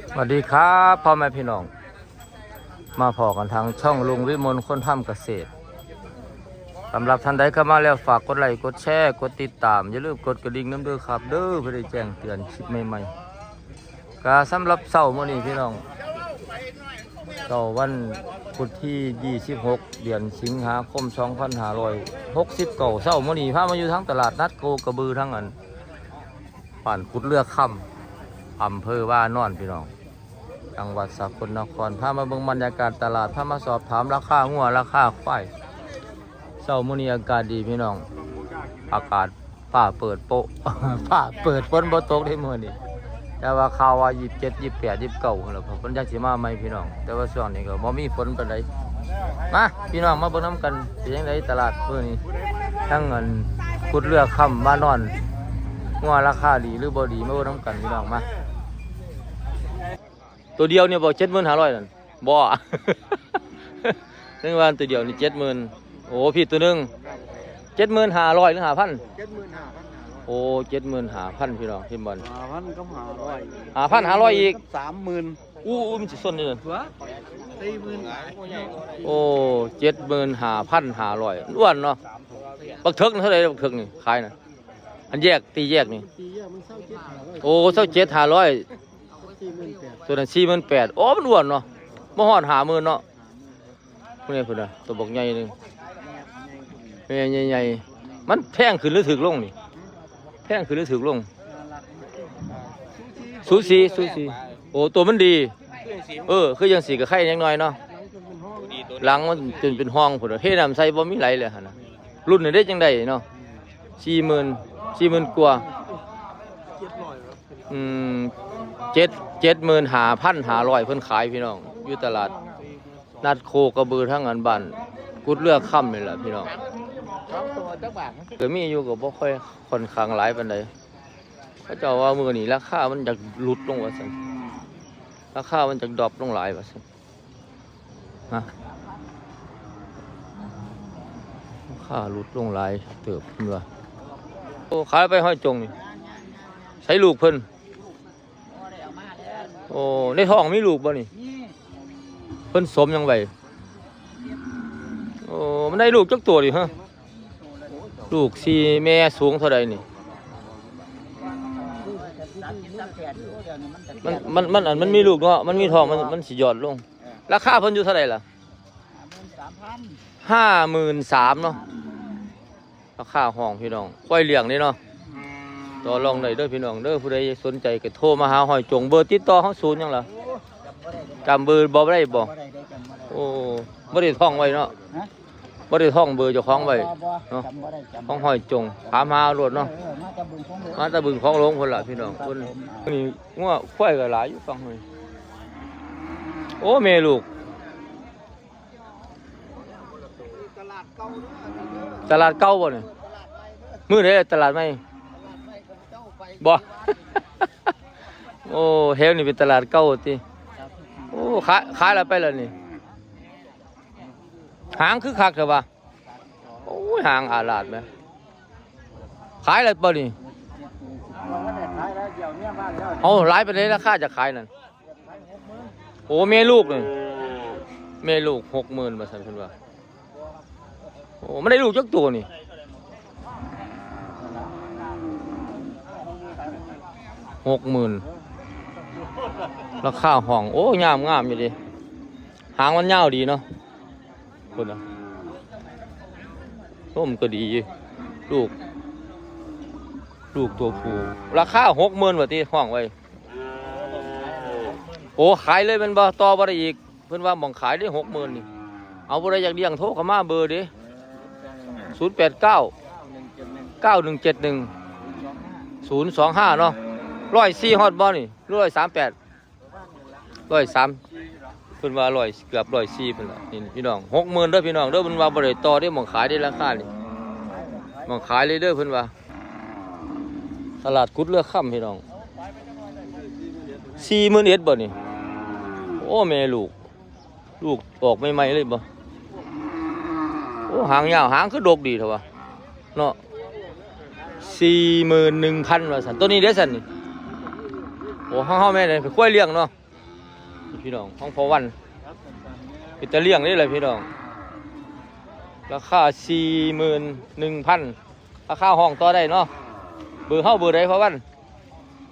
สวัสดีครับพ่อแม่พี่น้อง มาพ้อกันทางช่องลุงวิมลคนทำเกษตร สำหรับท่านใดเข้ามาแล้วฝากกดไลค์กดแชร์กดติดตาม อย่าลืมกดกระดิ่งนำเด้อครับเด้อ เพื่อได้แจ้งเตือนคลิปใหม่ๆ ก็สำหรับเช้ามื้อนี้พี่น้อง เช้าวันพุธที่ยี่สิบหก เดือนสิงหาคม สองพันห้าร้อยหกสิบเก้า เช้ามื้อนี้พามาอยู่ทางตลาดนัดโคกระบือทางอัน บ้านกุดเรือคำ อำเภอวานอนพี่น้อง จังหวัดสกลนคร พามาเบิ่งบรรยากาศตลาด พามาสอบถามราคางัวราคาควาย เช้ามื้อนี้อากาศดีพี่น้อง อากาศฟ้าเปิดโปะ ฟ้าเปิด ฝนบ่ตกเด้มื้อนี้ แต่ว่าข่าวว่ายี่สิบเจ็ด ยี่สิบแปด ยี่สิบเก้า พุ้นล่ะ เพิ่นจั่งสิมาใหม่พี่น้อง แต่ว่าช่วงนี้ก็บ่มีฝนปานใด มาพี่น้องมาเบิ่งนำกัน เป็นจั่งใดตลาดมื้อนี้ ทั้งอันกุดเรือคำวานอน งัวราคาดีหรือบ่ดี มาเบิ่งนำกันพี่น้องมา ตัวเดียวนี่บ่ เจ็ดหมื่นห้าร้อย นั่น บ่ นึกว่าตัวเดียวนี่ เจ็ดหมื่น โอ้ พี่ตัวหนึ่ง เจ็ดหมื่นห้าร้อย หรือ ห้าพัน เจ็ดหมื่นห้าพันห้าร้อย โอ้ เจ็ดหมื่นห้าพัน พี่น้อง เห็นบ่ ห้าพันกับห้าร้อย ห้าพันห้าร้อย อีก สามหมื่น อู้ อู้ มันสิส้นนี่นั่น ตัว สี่หมื่น โอ้ เจ็ดหมื่นห้าพันห้าร้อย อ้วนเนาะ บักเถิกนี่เท่าใด บักเถิกนี่ ขายน่ะ อันแยก ตีแยกนี่ ตีแยกมัน ซาวเจ็ดห้าร้อย โอ้ ซาวเจ็ดห้าร้อย สี่หมื่นแปด ตัวนั้น สี่หมื่นแปด โอ้ มันอ้วนเนาะ บ่ฮอด ห้าหมื่น เนาะ พุ้นนี่พุ้นน่ะ ตัวบักใหญ่หนึ่ง แม่ใหญ่ๆ มันแพงขึ้นหรือถูกลงนี่ แพงขึ้นหรือถูกลง สูสี สูสี โอ้ ตัวมันดี เออ คือจั่งซี้ก็ไข่จักหน่อยเนาะ หลังมันจนเป็นห่องพุ้นน่ะ เทน้ำใส่บ่มีไหลเลยหั่นน่ะ รุ่นนี้ได้จั่งใดเนาะ สี่หมื่น สี่หมื่นกว่า อืม เจ็ด เจ็ดหมื่นห้าพันห้าร้อย เพิ่นขายพี่น้อง อยู่ตลาดนัดโคกระบือทางอันบ้านกุดเรือคำนี่แหละพี่น้อง ก็มีอยู่ก็บ่ค่อยค่อนข้างหลายปานใด เขาเจ้าว่ามื้อนี้ราคามันอยากหลุดลงว่าซั่น ราคามันอยากดรอปลงหลายว่าซั่น ฮะ ราคาหลุดลงหลายเติบเพิ่นว่า โอ้ ขายไปห้อยจงนี่ ใส่ลูกเพิ่น โอ้ ในท้องมีลูกบ่นี่ เพิ่นสมหยังไว้ โอ้ มันได้ลูกจักตัวนี่ฮะ ลูกสี่ แม่สูงเท่าใดนี่ มัน มัน มัน อัน มันมีลูกเนาะ มันมีท้อง มัน มันสิหย่อนลง ราคาเพิ่นอยู่เท่าใดล่ะ ห้าหมื่นสาม เนาะ ราคาห้องพี่น้อง ควายเลี้ยงนี่เนาะ ต่อรองได้เด้อพี่น้องเด้อ ผู้ใดสนใจก็โทรมาหาห้อยจง เบอร์ติดต่อเฮาศูนย์หยังล่ะ จำเบอร์บ่ได้บ่ บ่ได้เด้ จำบ่ได้ โอ้ บ่ได้ท่องไว้เนาะ ฮะ บ่ได้ท่องเบอร์เจ้าของไว้ บ่ บ่ เนาะ จำบ่ได้ จำบ่ได้ ของห้อยจง ถามหาโลดเนาะ เออ มาแต่บึงโขงหลง มาแต่บึงโขงหลงพุ้นล่ะพี่น้อง ครับผม พุ้น นี่งัวควายก็หลายอยู่ฝั่งนี้ โอ้ แม่ลูก ตลาดเก่าบ่นี่ มื้อใดตลาดใหม่ บ่ โอ้ แถวนี้เป็นตลาดเก่าติ โอ้ ขาย ขายแล้วไปแล้วนี่ หางคือคักแท้วะ โอ้ย หางอาลาดแหม ขายแล้วบ่นี่ เอา หลายปานใดราคาจะขายนั่น โอ้ แม่ลูกนี่ แม่ลูก หกหมื่น ว่าซั่นเพิ่นว่า โอ้ มันได้ลูกจักตัวนี่ หกหมื่น ราคาห้อง โอ้ งาม งามอยู่เด้ หางมันยาวดีเนาะ พุ้นน่ะ นมก็ดี ลูก ลูกตัวผู้ ราคาหกหมื่น ว่าติ ห้องไว้ โอ้ ขายเลยแม่นบ่ ต่อบ่ได้อีก เพิ่นว่าหม่องขายได้หกหมื่นนี่ เอาผู้ใดอยากเลี้ยงโทรเข้ามาเบอร์เด้ ศูนย์แปดเก้า เก้าหนึ่งเจ็ดหนึ่ง ศูนย์สองห้า เนาะ ร้อยสี่ฮอดบ่นี่ หรือ ร้อยสามแปด ร้อยสาม เพิ่นว่าร้อย เกือบร้อยสี่ เพิ่นว่า นี่พี่น้อง หกหมื่น เด้อพี่น้องเด้อ เพิ่นว่าบ่ได้ต่อเด้ หม่องขายได้ราคานี่ หม่องขายเลยเด้อเพิ่นว่า ตลาดกุดเรือคำพี่น้อง สี่หมื่นเอ็ด บ่นี่ โอ้ แม่ลูก ลูกออกใหม่ๆเลยบ่ โอ้ หางยาว หางคือดกดีแท้วะ เนาะ สี่หมื่นหนึ่งพัน ว่าซั่น ตัวนี้เด้ซั่นนี่ โอ้ ໂອ້ ເຮົາ ເຮົາແມ່ນເປັນຄວາຍລ້ຽງເນາະ ພີ່ນ້ອງ ຂອງພໍ່ວັນ ເປັນຕາລ້ຽງເດ້ລະພີ່ນ້ອງ ລາຄາສີ່ໝື່ນໜຶ່ງພັນ ລາຄາຮ້ອງຕໍ່ໄດ້ເນາະ ເບີເຮົາເບີໃດພໍ່ວັນ?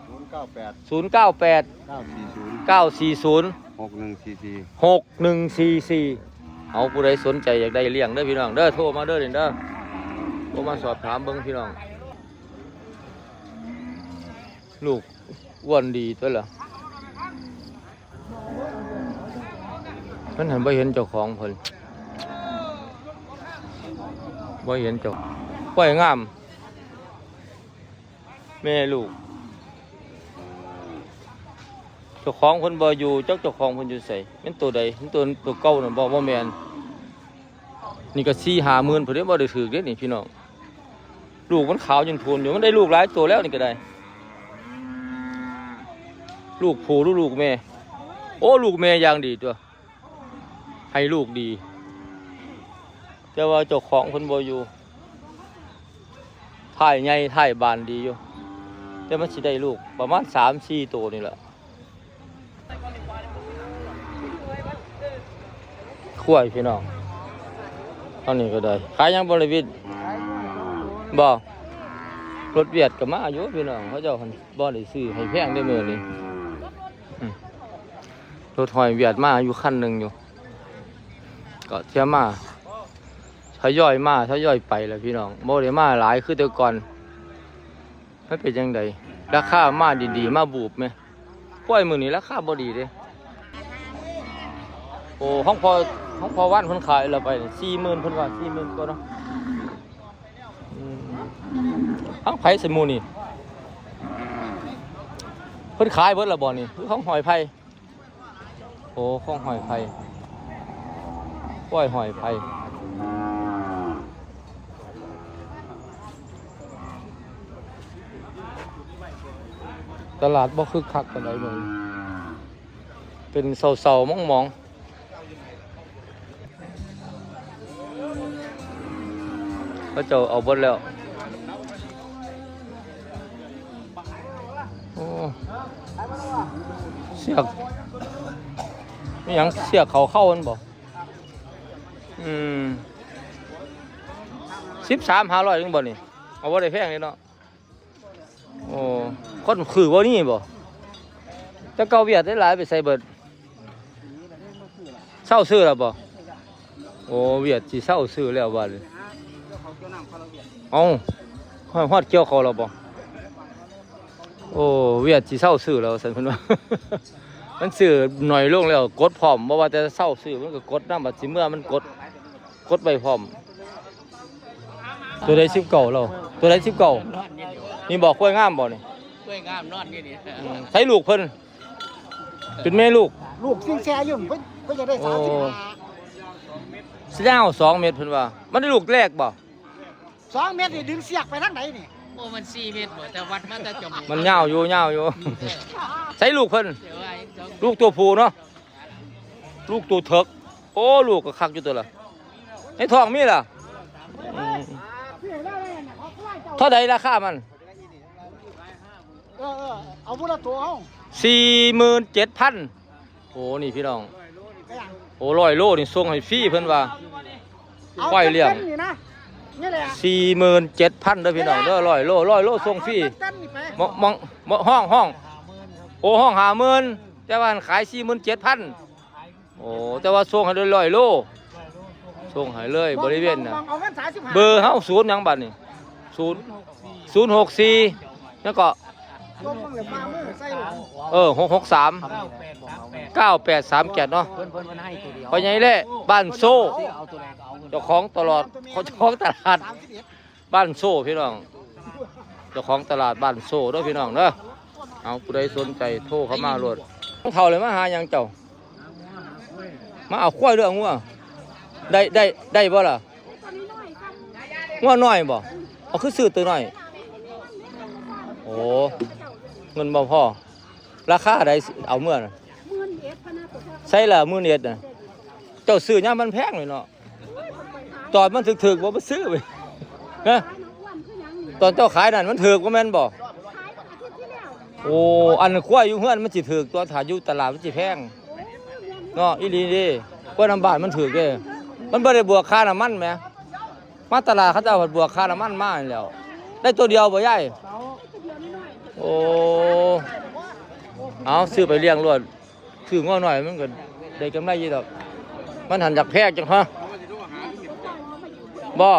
ສູນເກົ້າແປດ ສູນເກົ້າແປດ ເກົ້າສີ່ສູນ ເກົ້າສີ່ສູນ ຫົກໜຶ່ງສີ່ສີ່ ຫົກໜຶ່ງສີ່ສີ່ ເອົາ ຜູ້ໃດສົນໃຈຢາກໄດ້ລ້ຽງເດີພີ່ນ້ອງເດີ ໂທມາເດີນີ້ເດີ ໂທມາສອບຖາມເບິ່ງພີ່ນ້ອງ ລູກອ້ວນດີຕົວລະ ມັນຫັ້ນບໍ່ເຫັນເຈົ້າຂອງເພິ່ນ ບໍ່ເຫັນເຈົ້າ ຄວາຍງາມ ແມ່ລູກ ເຈົ້າຂອງເພິ່ນບໍ່ຢູ່ ຈັກເຈົ້າຂອງເພິ່ນຢູ່ໃສ ແມ່ນໂຕໃດ ແມ່ນໂຕ ໂຕເກົ່ານັ້ນບໍ່ ບໍ່ແມ່ນ ນີ້ກໍສີ່ຫ້າໝື່ນພຸ້ນເດ້ ບໍ່ໄດ້ຖືກເດ້ນີ້ພີ່ນ້ອງ ລູກມັນຂາວຈົນໂພນຢູ່ ມັນໄດ້ລູກຫຼາຍໂຕແລ້ວນີ້ກໍໄດ້ ລູກຜູ້ຫຼືລູກແມ່ ໂອ້ ລູກແມ່ຢ່າງດີຕົວະ ໃຫ້ລູກດີ ແຕ່ວ່າເຈົ້າຂອງເພິ່ນບໍ່ຢູ່ ທ້າຍໃຫຍ່ທ້າຍບານດີຢູ່ ແຕ່ມັນຊິໄດ້ລູກປະມານສາມສີ່ໂຕນີ້ແຫຼະ ຄວາຍພີ່ນ້ອງ ທາງນີ້ກໍໄດ້ ຂາຍຫຍັງບໍ່ລະວິດ ບໍ່ ລົດຫວຽດກໍມາຢູ່ພີ່ນ້ອງ ເຂົາເຈົ້າຫັ້ນບໍ່ໄດ້ຊື້ໃຫ້ແພງເດ້ມື້ນີ້ ອືມ ລົດຫ້ອຍຫວຽດມາຢູ່ຄັນໜຶ່ງຢູ່ ກໍເທື່ອມາ ທະຍອຍມາ ທະຍອຍໄປແຫຼະພີ່ນ້ອງ ບໍ່ໄດ້ມາຫຼາຍຄືແຕ່ກ່ອນ ມັນເປັນຈັ່ງໃດ ລາຄາມາດີໆ ມາບູບແມ ໂອ້ຍ ມື້ນີ້ລາຄາບໍ່ດີເດ້ ໂອ້ ຂອງພໍ່ ຂອງພໍ່ວັນເພິ່ນຂາຍລະໄປສີ່ໝື່ນ ເພິ່ນວ່າສີ່ໝື່ນກວ່າເນາະ ອືມ ຂອງໃຜຊັ້ນໝູ່ນີ້ ເພິ່ນຂາຍເບິດລະບໍ່ນີ້ ຫຼືຂອງຫ້ອຍໄພ? ໂອ້ ຂອງຫ້ອຍໄພ ຄວາຍຫ້ອຍໄພ ຕະຫຼາດບໍ່ຄຶກຄັກປານໃດມື້ນີ້ ເປັນເສົ້າໆໝອງໆ ເຂົາເຈົ້າເອົາເບິດແລ້ວ ໂອ້ ເຊືອກ ມີຫຍັງ ເຊືອກເຂົາເຂົ້າມັນບໍ່? ອືມ ສິບສາມຫ້າຮ້ອຍ ນີ້ບໍ່ນີ້ ເອົາບໍ່ໄດ້ແພງເດ້ເນາະ ໂອ້ ຄົນຄືບໍ່ນີ້ບໍ່ ແຕ່ເກົ່າຫວຽດໄດ້ຫຼາຍໄປໃສເບິດ ເຊົາຊື້ແລ້ວບໍ່? ໂອ້ ຫວຽດຊິເຊົາຊື້ແລ້ວບາດນີ້ ເອົ້າ ຮອດ ຮອດກ່ຽວເຂົ້າແລ້ວບໍ່? ໂອ້ ຫວຽດຊິເຊົາຊື້ແລ້ວ ວ່າຊັ້ນເພິ່ນວ່າ ມັນຊື້ໜ້ອຍລົງແລ້ວ ກົດພ້ອມ ບໍ່ວ່າແຕ່ເຊົາຊື້ ມັນກໍກົດນຳ ບັດຊິເມືອມັນກົດ ກົດໄວ້ພ້ອມ ຕົວໃດ ສິບເກົ້າ ລາວ ຕົວໃດ ສິບເກົ້າ ນີ້ບໍ່ ຄວາຍງາມບໍ່ນີ້? ຄວາຍງາມນອນຢູ່ນີ້ ອືມ ໃສລູກເພິ່ນ? ເປັນແມ່ລູກ ລູກຊິງແຊຢູ່ ເພິ່ນ ເພິ່ນຢາກໄດ້ ໂອ້ ສາມສິບຫ້າ ຍາວສອງເມັດເພິ່ນວ່າ ມັນໄດ້ລູກແລກບໍ່? ສອງເມັດນີ້ດຶງເຊືອກໄປທາງໃດນີ້? ໂອ້ ມັນສີ່ເມັດບໍ່ ແຕ່ວັດມາແຕ່ຈະມູກ ມັນຍາວຢູ່ ຍາວຢູ່ ເອີ ໃສລູກເພິ່ນ? ເອີ ລູກຕົວຜູ້ເນາະ ລູກຕົວເຖິກ ໂອ້ ລູກກໍຄັກຢູ່ຕົວລະ ໃນທ້ອງມີລະ ອືມ ເທົ່າໃດລາຄາມັນ? ເອີ ເອີ ເອົາຜູ້ລະໂຕເອົາ ສີ່ໝື່ນເຈັດພັນ ໂອ້ ນີ້ພີ່ນ້ອງ ເປັນຫຍັງ? ໂອ້ ຮ້ອຍໂລນີ້ສົ່ງໃຫ້ຟຣີເພິ່ນວ່າ ເອົາ ຄວາຍລ້ຽງ ເຕັມໆນີ້ນະ ນີ້ແຫຼະ ສີ່ໝື່ນເຈັດພັນເດີພີ່ນ້ອງເດີ ຮ້ອຍໂລ ຮ້ອຍໂລສົ່ງຟຣີ ເອົາເຕັມໆນີ້ໄປ ມອງ ມອງ ມອງ ຫ້ອງ ຫ້ອງ ໂອ້ ຫ້ອງຫ້າໝື່ນ ແຕ່ວ່າຫັ້ນຂາຍສີ່ໝື່ນເຈັດພັນ ໂອ້ ແຕ່ວ່າສົ່ງໃຫ້ເລີຍຮ້ອຍໂລ ສົ່ງໃຫ້ເລີຍບໍລິເວນນະ ເບິ່ງເອົາເງິນສາມສິບຫ້າ ເບີເຮົາ ສູນຫຍັງບັດນີ້? ສູນ ສູນຫົກສີ່ ແລ້ວກໍ ເອີ ຫົກຫົກສາມ ເກົ້າແປດສາມເຈັດເນາະ ເພິ່ນ ເພິ່ນ ເພິ່ນໃຫ້ຕົວດຽວ ພໍ່ໃຫຍ່ແຫຼະ ບ້ານໂຊ ເຈົ້າຂອງຕະຫຼອດ ເຈົ້າຂອງຕະຫຼາດ ບ້ານໂຊພີ່ນ້ອງ ເຈົ້າຂອງຕະຫຼາດບ້ານໂຊເດີພີ່ນ້ອງເດີ ເອົາ ຜູ້ໃດສົນໃຈໂທເຂົ້າມາໂລດ ເຖົ້າແລ້ວມາຫາຫຍັງເຈົ້າ? ມາເອົາຄວາຍເດີ ງົວ ໄດ້ ໄດ້ ໄດ້ບໍ່ລະ? ງົວນ້ອຍບໍ່? ເອົາ ຄືຊື້ໂຕນ້ອຍ ໂອ້ ເງິນບໍ່ພໍ ລາຄາໃດ ເອົາເມືອນະ? ໃສລະ ໝື່ນເອັດນະ? ເຈົ້າຊື້ຍາມມັນແພງເລີຍເນາະ ຕອນມັນຖືກໆບໍ່ໄປຊື້ເວີຍ ຮະ ຕອນເຈົ້າຂາຍນັ້ນມັນຖືກບໍ່ແມ່ນບໍ່? ຂາຍຕັ້ງອາທິດທີ່ແລ້ວ ໂອ້ ອັນຄວາຍຢູ່ເຮືອນມັນຊິຖືກຕົວະ ຖ້າຢູ່ຕະຫຼາດມັນຊິແພງເນາະ. ອີ່ຫຼີເດ້ ຄວາຍນຳບ້ານມັນຖືກເດ້ ມັນບໍ່ໄດ້ບວກຄ່ານ້ຳມັນແໝ. ມາຕະຫຼາດເຂົາເຈົ້າພັດບວກຄ່ານ້ຳມັນມາຫັ້ນແຫຼ້ວ. ໄດ້ໂຕດຽວບໍ່ຍາຍ? ໂອ້ ເອົາ ຊື້ໄປລ້ຽງໂລດ. ຊື້ງົວນ້ອຍມັນກໍໄດ້ກຳໄລຢູ່ດອກ. ມັນຫັ້ນຢາກແພງຈັງ ຮະ ບໍ່?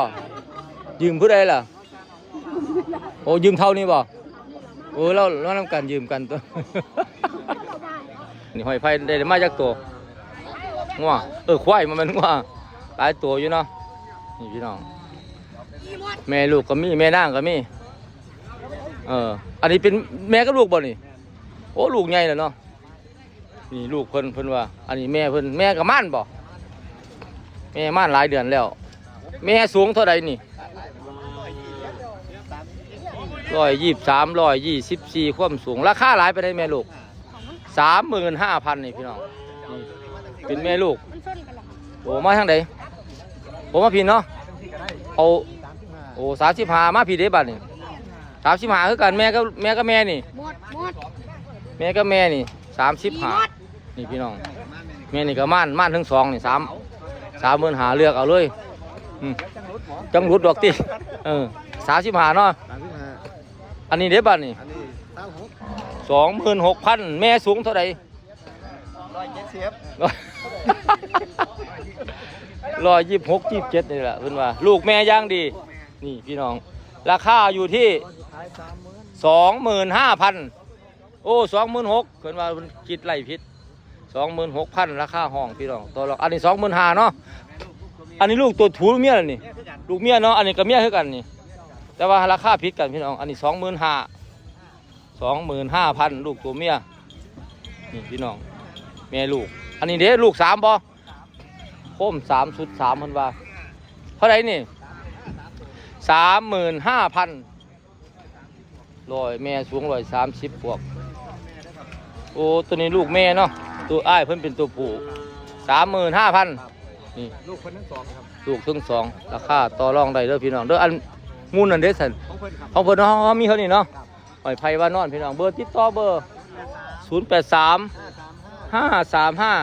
ຢືມຜູ້ໃດລະ? ໂອ້ ຢືມເຖົ້ານີ້ບໍ່? ໂອ້ ລາວ ລາວນຳກັນ ຢືມກັນຕົວະ. ນີ້ຫ້ອຍໄພໄດ້ມາຈັກໂຕ? ງົວ ເອີ ຄວາຍ ບໍ່ແມ່ນງົວ ຫຼາຍໂຕຢູ່ເນາະ. ນີ້ພີ່ນ້ອງ ແມ່ລູກກໍມີ ແມ່ນາງກໍມີ. ເອີ ອັນນີ້ເປັນແມ່ກັບລູກບໍ່ນີ້? ໂອ້ ລູກໃຫຍ່ແລ້ວເນາະ. ນີ້ລູກເພິ່ນ ເພິ່ນວ່າ ອັນນີ້ແມ່ເພິ່ນ ແມ່ກໍມານບໍ່? ແມ່ມານຫຼາຍເດືອນແລ້ວ. ແມ່ສູງເທົ່າໃດນີ້? ຮ້ອຍຊາວສາມ ຮ້ອຍຊາວສີ່ ຄວາມສູງ. ລາຄາຫຼາຍປານໃດແມ່ລູກ? ສາມໝື່ນຫ້າພັນ ນີ້ພີ່ນ້ອງ. ນີ້ເປັນແມ່ລູກ. ໂອ້ ມາທາງໃດ? ໂອ້ ມາພີ້ເນາະ. ເອົາ ໂອ້ ສາມສິບຫ້າ ມາພີ້ເດ້ບາດນີ້. ສາມສິບຫ້າຄືກັນ ແມ່ກັບ ແມ່ກັບແມ່ນີ້. ໝົດ ໝົດ ແມ່ກັບແມ່ນີ້ ສາມສິບຫ້າ. ນີ້ພີ່ນ້ອງ ແມ່ນີ້ກໍມ່ານ ມ່ານທັງສອງນີ້ ສາມ ສາມໝື່ນຫ້າ ເລືອກເອົາເລີຍ. ອືມ ຈັ່ງຫຼຸດດອກຕິ. ເອີ ສາມສິບຫ້າເນາະ. ສາມສິບຫ້າ ອັນນີ້ເດ້ບາດນີ້. ອັນນີ້ ຊາວຫົກ ສອງໝື່ນຫົກພັນ. ແມ່ສູງເທົ່າໃດ? ຮ້ອຍເຈັດສິບ ຮ້ອຍຊາວຫົກ ຊາວເຈັດນີ້ແຫຼະ ເພິ່ນວ່າ ລູກແມ່ຢ່າງດີ. ນີ້ພີ່ນ້ອງ ລາຄາຢູ່ທີ່ ສອງໝື່ນຫ້າພັນ. ໂອ້ ສອງໝື່ນຫົກ ເພິ່ນວ່າເພິ່ນຄິດໄລ່ຜິດ ສອງໝື່ນຫົກພັນ ລາຄາຫ້ອງພີ່ນ້ອງ ຕໍ່ລອງ. ອັນນີ້ ສອງໝື່ນຫ້າ ເນາະ. ອັນນີ້ລູກຕົວຜູ້ເມຍນີ້ ລູກເມຍເນາະ. ອັນນີ້ກໍເມຍຄືກັນນີ້ ແຕ່ວ່າລາຄາຜິດກັນພີ່ນ້ອງ. ອັນນີ້ ສອງໝື່ນຫ້າ ສອງໝື່ນຫ້າພັນ ລູກຕົວເມຍ. ນີ້ພີ່ນ້ອງ ແມ່ລູກ. ອັນນີ້ເດ້ ລູກສາມບໍ່? ໂຄມສາມ ຊຸດສາມ ເພິ່ນວ່າ ເທົ່າໃດນີ້? ສາມໝື່ນຫ້າພັນ. ຮ້ອຍ ແມ່ສູງ ຮ້ອຍສາມສິບບວກ. ໂອ້ ຕົວນີ້ລູກແມ່ເນາະ ຕົວອ້າຍເພິ່ນເປັນຕົວຜູ້. ສາມໝື່ນຫ້າພັນ. ນີ້ລູກເພິ່ນທັງສອງ ລາຄາຕໍ່ລອງໄດ້ເດີພີ່ນ້ອງເດີ. ອັນມູນນັ້ນເດ້ຊັ້ນ? ຂອງເພິ່ນເນາະ ເຮົາມີເທົ່ານີ້ເນາະ. ຫ້ອຍໄພວານອນພີ່ນ້ອງ ເບີຕິດຕໍ່ເບີ ສູນແປດສາມ ຫ້າສາມຫ້າ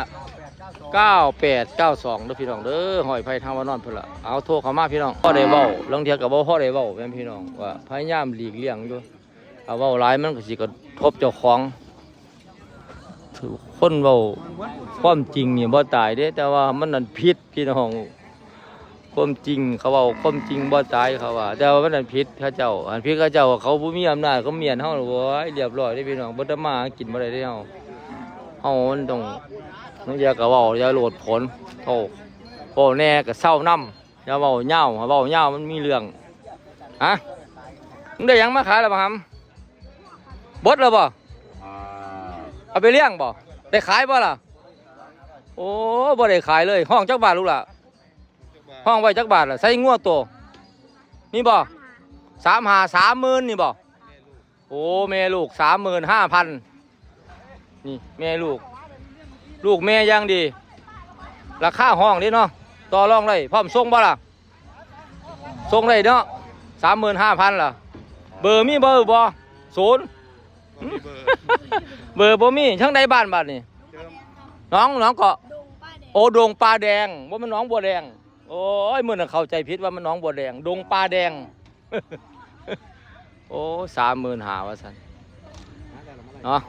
ເກົ້າແປດເກົ້າສອງ ເດີພີ່ນ້ອງເດີ. ຫ້ອຍໄພທາງວານອນເພິ່ນລະ ເອົາໂທເຂົ້າມາພີ່ນ້ອງ. ພໍໄດ້ເວົ້າ ລາງເທື່ອກໍບໍ່ພໍໄດ້ເວົ້າແມ່ນພີ່ນ້ອງ ວ່າພະຍາຍາມຫຼີກລ່ຽງຢູ່. ຖ້າເວົ້າຫຼາຍມັນກໍຊິກະທົບເຈົ້າຂອງ. ຄົນເວົ້າຄວາມຈິງນີ້ບໍ່ຕາຍເດ້ ແຕ່ວ່າມັນນັ້ນຜິດພີ່ນ້ອງ. ຄວາມຈິງ ເຂົາເວົ້າຄວາມຈິງບໍ່ຕາຍ ເຂົາວ່າ ແຕ່ວ່າມັນນັ້ນຜິດເຂົາເຈົ້າ. ອັນຜິດເຂົາເຈົ້າ ເຂົາບໍ່ມີອຳນາດ ເຂົາມ້ຽນເຮົາ ໂອ້ຍ ລຽບຮ້ອຍເດ້ພີ່ນ້ອງ. ບໍ່ໄດ້ມາຫາກິນບໍ່ໄດ້ເດ້ເຮົາ. ເຮົາມັນຕ້ອງ ບາງເທື່ອກໍເວົ້າຢ່າໂລດໂຜນ ເວົ້າ ເວົ້າແດ່ກໍເຊົານຳ. ຢ່າເວົ້າຍາວ ເວົ້າຍາວມັນມີເລື່ອງ. ຮະ ມຶງໄດ້ຫຍັງມາຂາຍລະບັກຫຳ? ເບິດແລ້ວບໍ່? ເອົາໄປລ້ຽງບໍ່? ໄດ້ຂາຍບໍ່ລະ? ໂອ້ ບໍ່ໄດ້ຂາຍເລີຍ. ຫ້ອງຈັກບາດລູກຫຼ້າ? ຫ້ອງໄວ້ຈັກບາດລະ? ໃສ່ງົວໂຕນີ້ບໍ່? ສາມຫ້າ ສາມໝື່ນນີ້ບໍ່? ໂອ້ ແມ່ລູກ ສາມໝື່ນຫ້າພັນ. ນີ້ແມ່ລູກ ລູກແມ່ຢ່າງດີ. ລາຄາຫ້ອງເດ້ເນາະ ຕໍ່ລອງໄດ້. ພ້ອມສົ່ງບໍ່ລະ? ສົ່ງໄດ້ເນາະ ສາມໝື່ນຫ້າພັນລະ. ເບີມີເບີບໍ່? ສູນ ບໍ່ມີເບີ ເບີບໍ່ມີ. ທາງໃດບ້ານບາດນີ້? ໜອງ ໜອງເກາະ ໂອ້ ດົງປ່າແດງ ບໍ່ແມ່ນໜອງບົວແດງ. ໂອ້ຍ ມື້ນັ້ນເຂົ້າໃຈຜິດວ່າມັນໜອງບົວແດງ ດົງປ່າແດງ. ໂອ້ ສາມໝື່ນຫ້າ ວ່າຊັ້ນເນາະ.